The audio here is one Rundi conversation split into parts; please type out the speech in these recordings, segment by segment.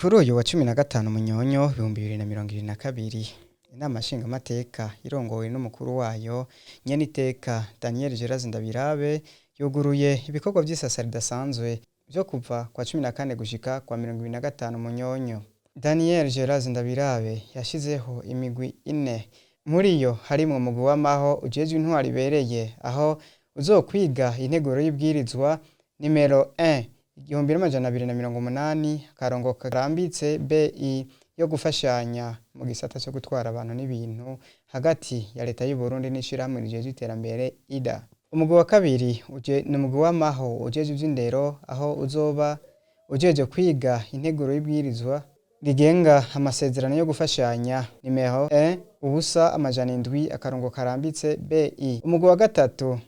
Kuri uyu wa 15 Munyonyo 2022, inama nshingamateka irongowe n'umukuru wayo nyeniteka Daniel Gerazi Ndabirabe yuguruye ibikorwa vy'isasa ridasanzwe vyo kuva kwa 14 gushika kwa 25 Munyonyo. Daniel Gerazi Ndabirabe yashizeho imigwi ine, muri yo harimwo umugwi w'amaho ujejwe intwaro ibereye, aho uzokwiga integuro y'ibwirizwa nimero 1 1280 akarongo karambitse BI yo gufashanya mu gisata co gutwara abantu n'ibintu hagati ya leta y'u Burundi n'ishirahamwe rijejwe iterambere IDA. Umugwi wa kabiri ni umugwi w'amaho ujejwe ivy'indero, aho uzoba ujeje kwiga integuro y'ibwirizwa rigenga amasezerano yo gufashanya nimero 1 ubusa 700 akarongo karambitse BI. Umugwi wa gatatu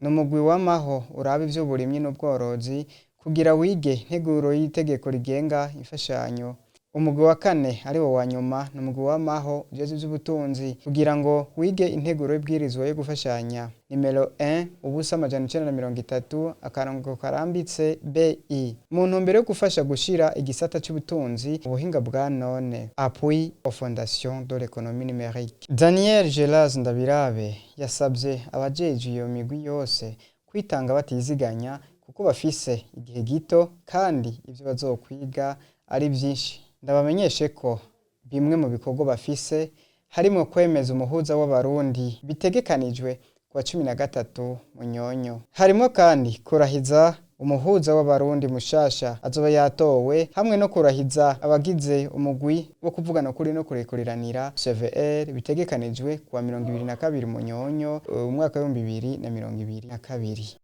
ni umugwi w'amaho uraba ivy'uburimyi n'ubworozi kugira wige integuro y'itegeko rigenga imfashanyo. Umugwi wa kane ariwo wa nyuma ni umugwi w'amaho ujejwe ivy'ubutunzi kugira ngo wige integuro y'ibwirizwa yo gufashanya nimero 1 ubusa 930 akarongo karambitse BI mu ntumbero yo gufasha gushira igisata c'ubutunzi ubuhinga bwa none, appui aux fondations de l'économie numérique. Daniel Gelas Ndabirabe yasabye abajejwe iyo migwi yose kwitanga batiziganya, kuko bafise igihe gito kandi ivyo bazokwiga ari vyinshi. Ndabamenyeshe ko bimwe mu bikorwa bafise harimwo kwemeza umuhuza w'Abarundi bitegekanijwe kuwa 13 Munyonyo. Harimwo kandi kurahiza umuhuza w'Abarundi mushasha azoba yatowe, hamwe no kurahiza abagize umugwi wo kuvugana ukuri no kurekuriranira CVR bitegekanijwe kuwa 22 Munyonyo umwaka w'2022.